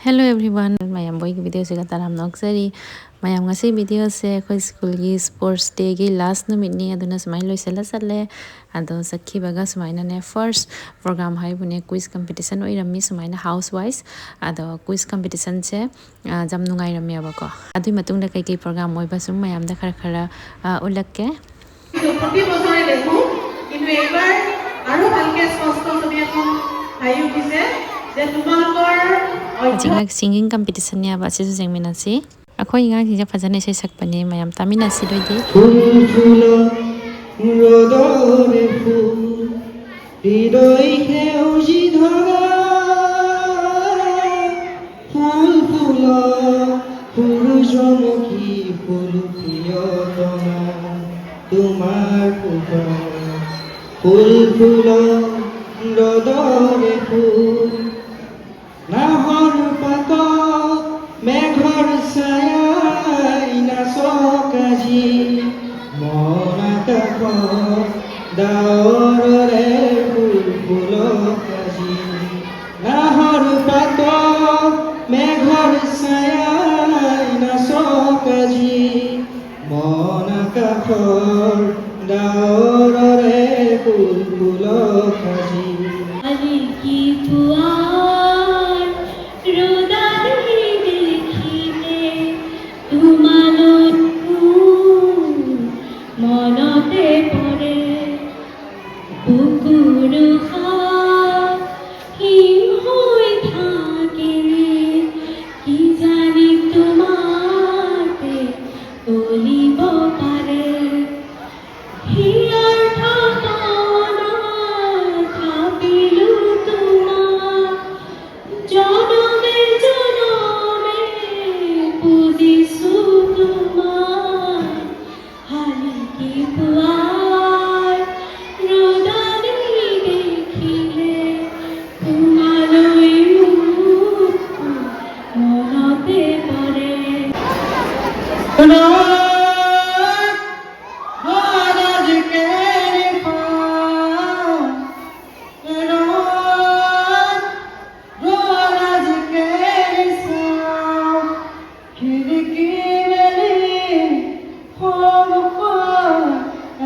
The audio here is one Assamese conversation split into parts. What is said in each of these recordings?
ꯍꯦꯂꯣ एवरीवन ꯃꯌꯥꯝ ꯑꯩꯒꯤ ꯚꯤꯗꯤꯑꯣꯁꯤꯒ ꯇꯔꯥꯝ ꯅꯣꯛꯆꯔꯤ ꯃꯌꯥꯝ ꯉꯁꯤ ꯚꯤꯗꯤꯑꯣꯁꯦ ꯑꯩꯈꯣꯏ ꯁ꯭ꯀꯨꯜꯒꯤ ꯁ꯭ꯄꯣꯔꯠꯁ ꯗꯦꯒꯤ ꯂꯥꯁ ꯅꯨꯃꯤꯠꯅꯤ ꯑꯗꯨꯅ ꯁꯨꯃꯥꯏꯅ ꯂꯣꯏꯁꯤꯜꯂ ꯆꯠꯂꯦ ꯑꯗꯣ ꯆꯠꯈꯤꯕꯒ ꯁꯨꯃꯥꯏꯅꯅꯦ ꯐꯥꯔꯁ ꯄ꯭ꯔꯣꯒ꯭ꯔꯥꯝ ꯍꯥꯏꯕꯨꯅꯦ ꯀꯨꯏꯖ ꯀꯝꯄꯤꯇꯤꯁꯟ ꯑꯣꯏꯔꯝꯃꯤ ꯁꯨꯃꯥꯏꯅ ꯍꯥꯎꯁ ꯋꯥꯏꯁ ꯑꯗꯣ ꯀꯨꯏꯖ ꯀꯝꯄꯤꯇꯤꯁꯟꯁꯦ ꯌꯥꯝ ꯅꯨꯡꯉꯥꯏꯔꯝꯃꯦꯕꯀꯣ ꯑꯗꯨꯒꯤ ꯃꯇꯨꯡꯗ ꯀꯩꯀꯩ ꯄ꯭ꯔꯣꯒ꯭ꯔꯥꯝ ꯑꯣꯏꯕ ꯁꯨꯝ ꯃꯌꯥꯝꯗ ꯈꯔ ꯈꯔ ꯎꯠꯂꯛꯀꯦ। প্ৰতি বছৰে দেখো, কিন্তু এইবাৰ আৰু ভালকে স্পষ্ট ছবি এখন ভাহি উঠিছে যে তোমালোকৰ ꯍꯧꯖꯤꯛꯅ ꯁꯤꯡꯒꯤꯡ ꯀꯝꯄꯤꯇꯤꯁꯟꯅꯦꯕ ꯑꯁꯤꯁꯨ ꯌꯦꯡꯃꯤꯟꯅꯁꯤ। ꯑꯩꯈꯣꯏ ꯑꯉꯥꯡꯁꯤꯡꯁꯦ ꯐꯖꯅ ꯏꯁꯩ ꯁꯛꯄꯅꯦ, ꯃꯌꯥꯝ ꯇꯥꯃꯤꯟꯅꯁꯤ ꯑꯗꯨꯑꯣꯏꯗꯤ। ফুল ফুল ৰ'দৰে ফুল, হৃদয় সেউজী ধৰা। ফুল ফুল সূৰ্যমুখী ফুল, প্ৰিয়তমা তোমাৰ পোহৰ। ফুল ফুল ৰ'দৰে ফুল, নাহৰ পাতত মেঘৰ ছায়াই নাচক আজি। মন আকাশত ডাৱৰৰে ফুল ফুলক আজি। নাহৰ পাতত মেঘৰ ছায়াই নাচক আজি। মন আকাশৰ ডাৱৰৰে ফুল ফুলক আজি। কি পুৱাৰ ৰ'দালি দেখিলে তোমালৈ মোৰ মনতে পৰে, বুকুৰ উশাহ হিম হৈ থাকিলে কিজানি তোমাতে গলিব পাৰে। হিয়াৰ থাপনাত থাপিলো তোমাক, জনমে জনমে পুজিছো তোমাক। শালিকী পুৱাৰ ৰ'দালি দেখিলে তোমালৈ মোৰ মনতে পৰে। ৰ'দ ৰ'দ আজি কেনি পাওঁ, ৰ'দ ৰ'দ আজি কেনি চাওঁ। খিৰিকী মেলি সন্মুখত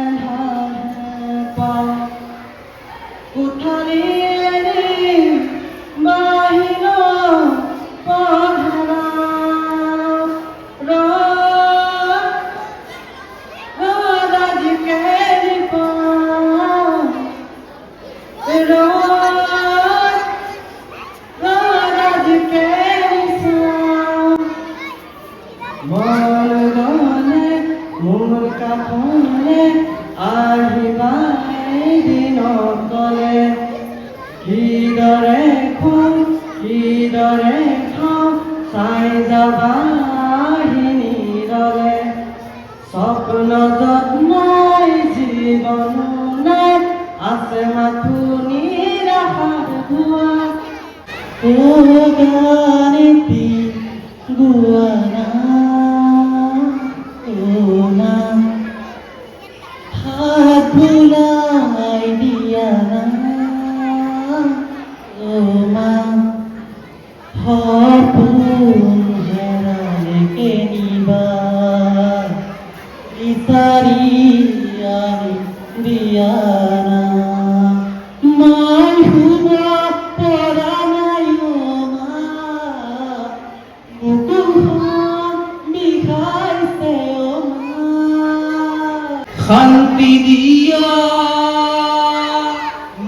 এন্ধাৰহে পাওঁ। কোঠালি এৰি বাহিৰত পথ হেৰাওঁ। ৰ'দ ৰ'দ আজি কেনি পাওঁ, ৰ'দ ৰ'দ আজি কেনি চাওঁ। মন গ'লে মোৰ কাষলে আহিবা এদিন অকলে। কিদৰে খোৱা, কিদৰে খাওঁ, চাই যাবা আহি নীৰৱে। স্বপ্ন যত নাই, জীৱনো নাই, আছে মাথো নিৰাশাৰ ধোঁৱা। ও গান এটি গোৱা না, ও মা, হাত বুলাই দিয়া না, ও মা। সপোন হেৰালে কেনিবা, বিচাৰি আনি দিয়া না। মই শুব পৰা নাই অ মা, বুকুখন বিষাইছে অ মা। শান্তি দিয়া,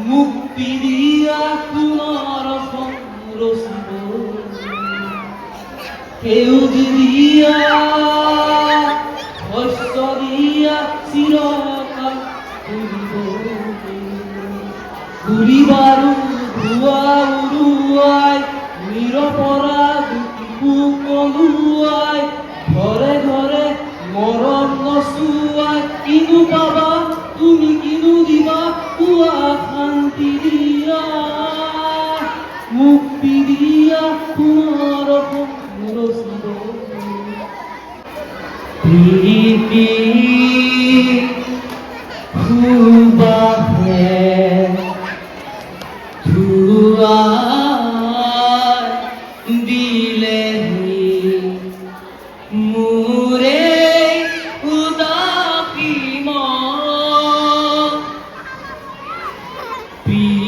মুক্তি দিয়া পুনৰ অসম ৰচিব। সেউজ দিয়া, শস্য দিয়া চিৰকাল ফুৰিব। গুৰি বাৰু ধোৱা উৰুৱাই, নিৰপৰাধ পলুৱাই, ঘৰে ঘৰে মৰম নচুৱাই, কিনো পাবা তুমি, কিনো দিবা কোৱা? শান্তি দিয়া, মুক্তি দিয়া পুনৰ অসম ৰচিব। প্ৰীতি সুবাসে ধুৱাই দিয়া।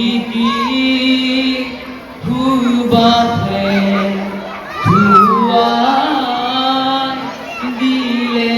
প্ৰকৃতি সুবাসে ধুৱাই দিলে।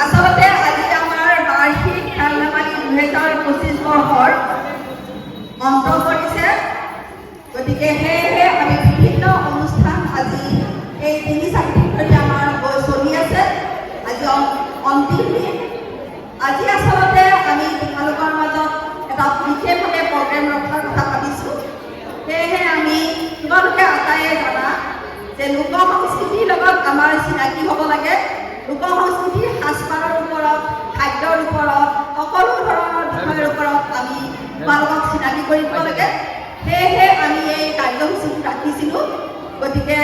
আচলতে আজি আমাৰ বাৰ্ষিক খেল ধেমালি 2025 বৰ্ষৰ অন্ত পৰিছে। গতিকে সেয়েহে আমি বিভিন্ন অনুষ্ঠান আজি এই 3-4 দিন ধৰি আমাৰ গৈ চলি আছে। আজি অন্তিম দিন। আজি আচলতে আমি তোমালোকৰ মাজত এটা বিশেষভাৱে প্ৰগ্ৰেম ৰখাৰ কথা ভাবিছোঁ। সেয়েহে আমি তোমালোকে আটাইয়ে জানা যে লোক সংস্কৃতিৰ লগত আমাৰ চিনাকি হ'ব লাগে। লোক সংস্কৃতিৰ সাজপাৰৰ ওপৰত, খাদ্যৰ ওপৰত, সকলো ধৰণৰ বিষয়ৰ ওপৰত আমি তোমালোকক চিনাকি কৰি দিব লাগে। সেয়েহে আমি এই কাৰ্যসূচীটো ৰাখিছিলোঁ। গতিকে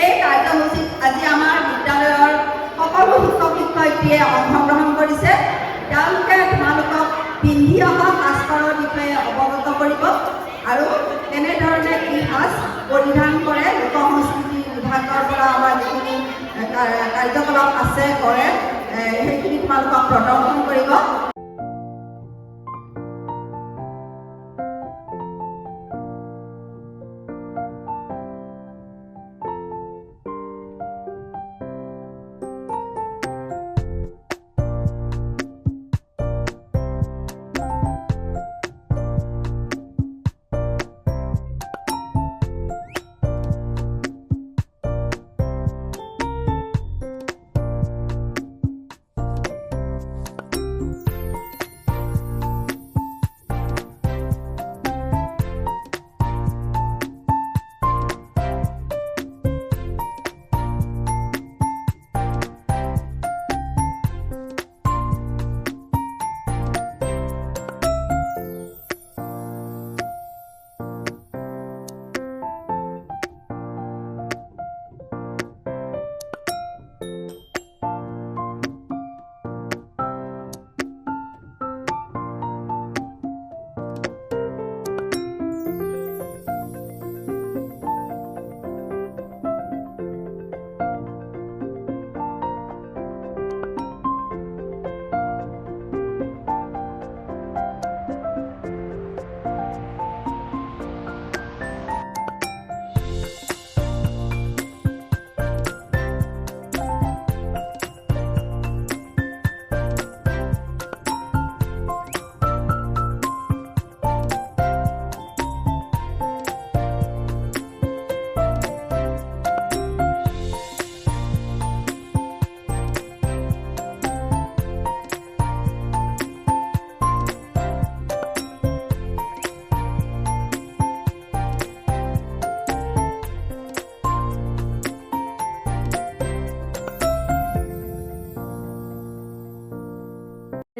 এই কাৰ্যসূচীত আজি আমাৰ বিদ্যালয়ৰ সকলো শিক্ষক শিক্ষয়িত্ৰীয়ে অংশগ্ৰহণ কৰিছে। তেওঁলোকে তোমালোকক পিন্ধি অহা সাজপাৰৰ বিষয়ে অৱগত কৰিব আৰু কেনেধৰণে কি সাজ পৰিধান কৰে, লোক সংস্কৃতি বিভাগৰ পৰা আমাৰ যিখিনি কাৰ্যকলাপ আছে কৰে, সেইখিনি তোমালোকক প্ৰদৰ্শন কৰিব।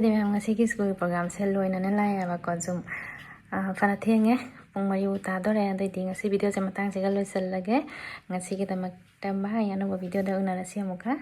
ꯑꯗꯨꯗꯤ ꯃꯌꯥꯝ, ꯉꯁꯤꯒꯤ ꯁ꯭ꯀꯨꯜꯒꯤ ꯄ꯭ꯔꯣꯒ꯭ꯔꯥꯝꯁꯦ ꯂꯣꯏꯅꯅ ꯂꯥꯛꯑꯦꯕꯀꯣ ꯖꯨꯝ ꯐꯅ ꯊꯦꯡꯉꯦ, ꯄꯨꯡ 4 ꯇꯥꯗꯣꯔꯦ꯫ ꯑꯗꯨꯑꯣꯏꯗꯤ ꯉꯁꯤ ꯚꯤꯗꯤꯑꯣꯁꯦ ꯃꯇꯥꯡꯁꯤꯒ ꯂꯣꯏꯁꯤꯜꯂꯒꯦ꯫ ꯉꯁꯤꯒꯤꯗꯃꯛꯇ ꯕꯥꯏ꯫ ꯑꯅꯧꯕ ꯚꯤꯗꯤꯑꯣꯗ ꯎꯅꯔꯁꯤ ꯑꯃꯨꯛꯀ꯫